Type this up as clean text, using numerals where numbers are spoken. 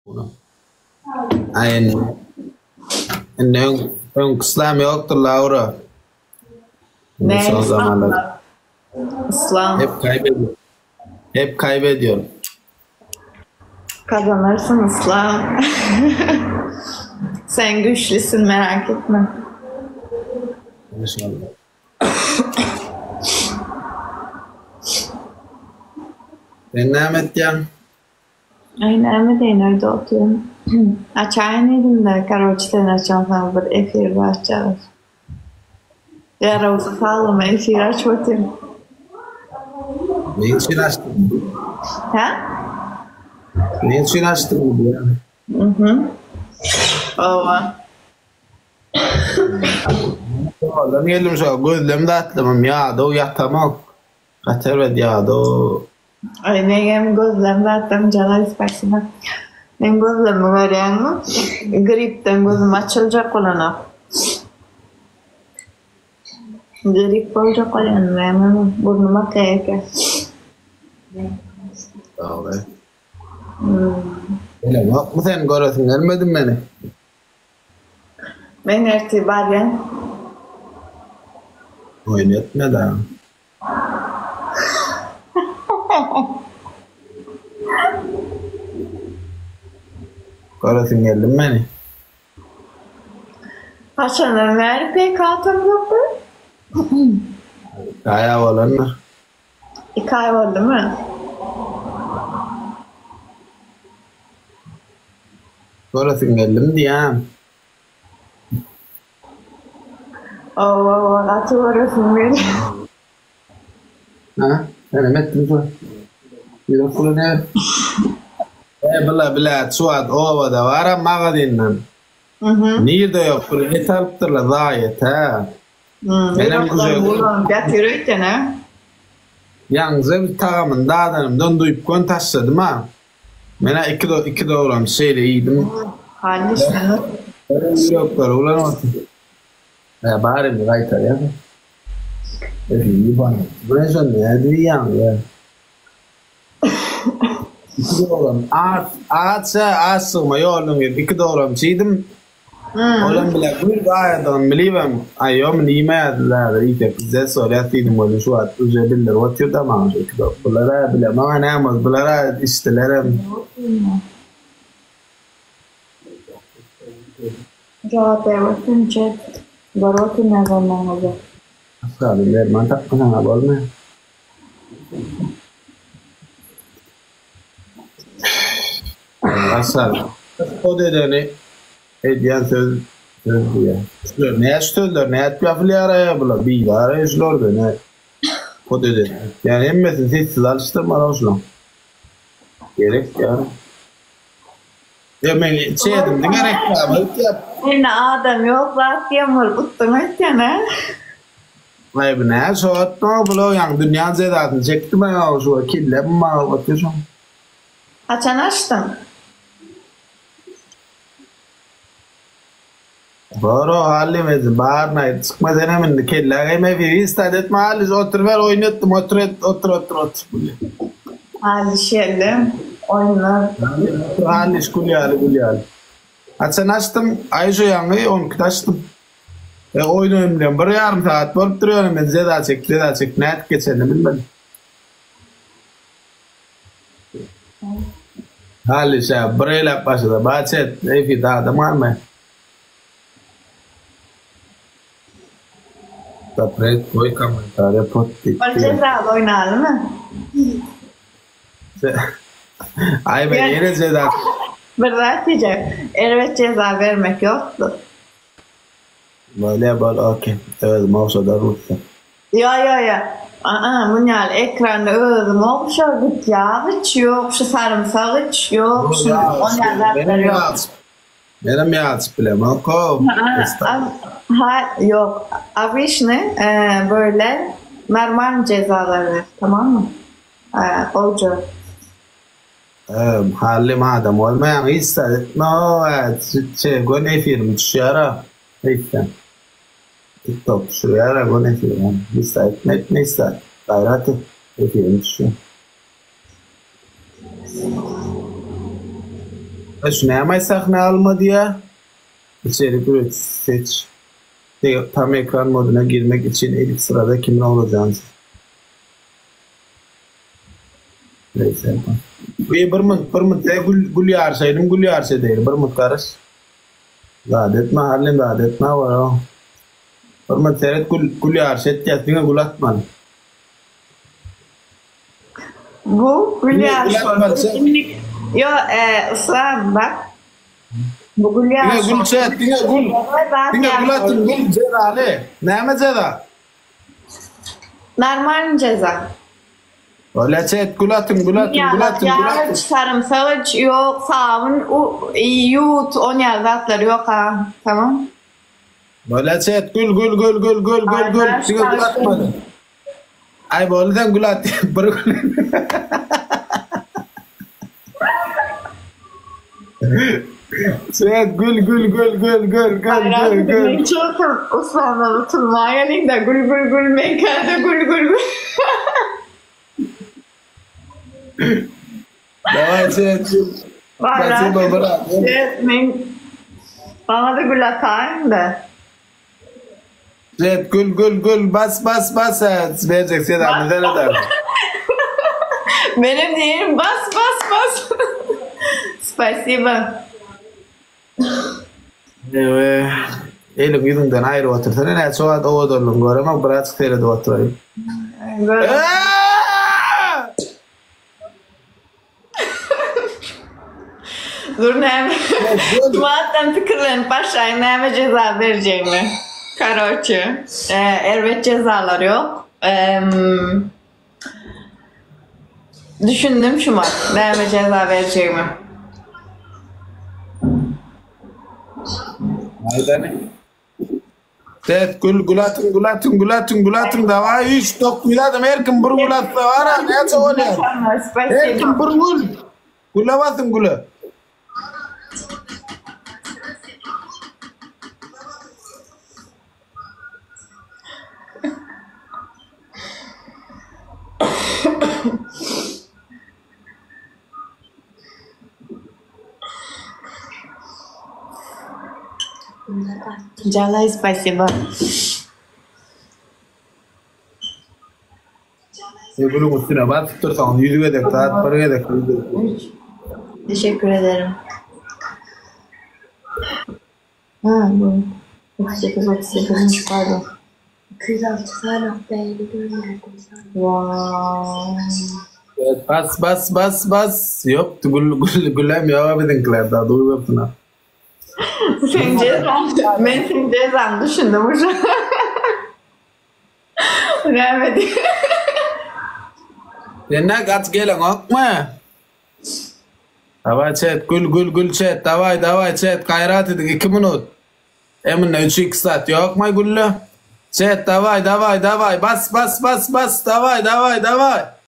Aý indi indi öň öňki yslam ýokdur Laura. Indi Ne son yslam zamanlar var? Yslam. hep kaybediyor. Hep kaybediyorum. Kazanırsın yslam. Sen güçlüsün merak etme. İnşallah. Sen näme etýäň? Aý näme deýin öýde otyryn. Açaýyn diýdim-de, karoçe sen açansoň bir efir açarys. Ýarawsyz halyma efir açyp otyryn. Meň üçin açdyňmy? Hä? Meň üçin açdyňmy diýýän. Mhm. Hawa. Ýoldan geldim şo gözlem zatlamam ýadaw ýatamok. Gaty erbet ýadaw. Aý meňem gözlem zatlam jalaý spasiba. Meň gözlemimi görýäňmi? Gripden gözüm açyljak bolanok. Grip boljak bolýan nämemi burnum akýa ýeke. Dogry. Bilemokmy sen göresiň gelmedimi meni? Men ertir barýan. Oýun etme dagy. Göresiň geldimi meni? Haçandan bäri PK atamzokda? Iki aýa bolandyr. Iki aý boldumy? Göresiň geldimi diýýän. Owa owa gaty göresim gelýär. Ha, senem etdim şo. Ýürek bulanýar. E bula bilä şu wagt obada baram magazinden. Nirde ýok bir et alypdyrlar zaý et hä. Menem uje Ýatyr öýtýän hä. Ýaňyja bir tagamyny dadanymdan duýup gön taşladym ha. Menä iki iki dogramçy şeýle iýdim. Hany şuny. Ýürekleri bulan otyr. Ä bar indi gaýtarýar. Men şony näme diýýäň ýa. Iki dogram aç aç açlygyma ýoldan gelip iki dogramçy iýdim. Olam bile gül gaýadygyny bilibem, aý ýok muny iýmäýärdiler häzir iýsek pizdets bolýas diýdim welin şu wagt uje bildirip otyr-da maňa şu iki dog. Bular-a bilemok-a näme boldy bular-a içdilerem. Jogap berip otyryn chat. Görüp otyryn ýazanlaryňyzy. Asgady derman tapmasaň-a bolmaýar. Asal. O dedeni edýän söz söz diýýär. Şular näçe sözler nädip ýapylýar-aý bular bizar-aý şularda nä o dedeni aýtýan hemmesini sessiz alyşdyrmaly şulaň. Gerek ýa. Ýa men çedim diňe reklama ötýär. Mende adam ýok zat diýen bolup utduň öýtýän a. Aý bu nä şo atma bula ýaňy dünýäň jezasyny çekdim aý şu kellem maňa otyr şoň. Haçan açdyň? Boro Hally mezi baryny aýt çykma senem indi kellä geýme firistat etme Hallyş oturyber oýun etdim otur et otur otur otur. Hallyş geldi oýunlar. Otur Hallyş gül ýaly gül ýaly. Haçan açdym aý şu ýaňy on ikide açdym. E oýun oýun bilen bir ýarym sagat bolupdyr ýöne men jeza çekip jeza çekip nädip geçenini bilmedim. Halyşa bir eýläp başlasa baç et efirde adam galmaýar. Zapret goý kommentariýa pot diýip. Ol jezaly oýnalymy? Aý men ýene jeza. Bir zat diýjek. Erbet jeza bermek ýokdur. Bolýa bol ok. Özüm ogşadaryn ussa. Ýo ýo ýo. Aa muny ýaly ekranda özüm ogşa git ýag iç ýok şu sarymsak iç ýok şu ol ýaly zatlar ýok. Menem ýag içip bilemok-ow. Ha ýok. Obyçny böyle normalny jezalar ber tamammy? Gowja. Hally madam bolmaýaň hiç zat etme-ow şeý göni efirim düşýär-ä eýtsem. Tiktok düşürýär-ä göni efirim. Hiç zat etme etme hiç zat. Gaýrat et efirim düşýär. Şu näme sahna alma diýýär? Içerik üretiji seç. Tam ekran moduna girmek üçin ilk syrada kimin olajagyn seç. Neyse. Bir bir minut, bir minut. E, gül, gül ýaryşaýdym, gül ýaryş edeýin. Bir minut garaş. Zat etme, Harlin zat etme, o. Bir minut seret, gül, gül ýaryş etýäs, diňe gül atmaly. Bu gül Diňe gül ýaryş atmaly, boldy. çek. Indi, ýo, e, Yslam, bak. Bu gül Diňe ýaryş gül boldy. çek, diňe gül. Zat Diňe gül ýaryş atyn, boldy. gül jezaly. Näme jeza? Normalny jeza. Bolýa çet, gül atyň, gül atyň, gül Ýalak atyň, gül ýag atyň. iç, sarymsak iç, ýok, sabyn ýuwut, on ýaly zatlar ýok ha. Tamam. Bolýa çet, gül, gül, gül, gül, gül, gül, gül. Aýdaş Diňe gül atmaly. Aý boldy sen gül at bir gül. Çet, gül, gül, gül, gül, gül, gül, gül, gül. Men çykyp uslandan utulmaga geliň-de gül gül gül meňkä-de gül gül gül. Daway çet. Spasibo brat. Çet men maňa-da gül ataýyň-da. Çet gül gül gül bas bas bas berjek sezamyny sereder. Menem diýerin bas bas bas. Spasibo. Ewe, eliň ýüzüňden aýryp otursana näçe wagt owadanlygyny göremok birazjyk seredip oturaýyn. Dur näme? Şu pikirlenip başlaýyn näme jeza berjegimi. Karoçe, erbet jezalar ýok. Düşündim şumat näme jeza berjegimi. Aýdany. Set gül gül atyň gül atyň gül atyň gül atyň daway 3 9 adam her kim bir gül atsa bara näçe bolýar? Her kim bir gül. Güle basyň güle. Jalay spasibo. Sen gülüň üstüne basyp dursaň ýüz gezek zat bir gezek ýüz gezek. Teşekkür ederim. Ha bu 38 38 pardon. 206 sany beýni görýärdim sana. Wow. Evet, bas bas bas bas. Ýok gül gül gülem ýok biziňkiler daha duýup Sen cezan, men seň jezany düşündim uje. Näme diýip. Sen nä gaç geleňokmy? Daway çet gül gül gül çet daway daway çet gaýrat ediň 2 minut. E munda 3 x zat ýokmy gülle? Çet daway daway daway bas bas bas bas daway daway daway.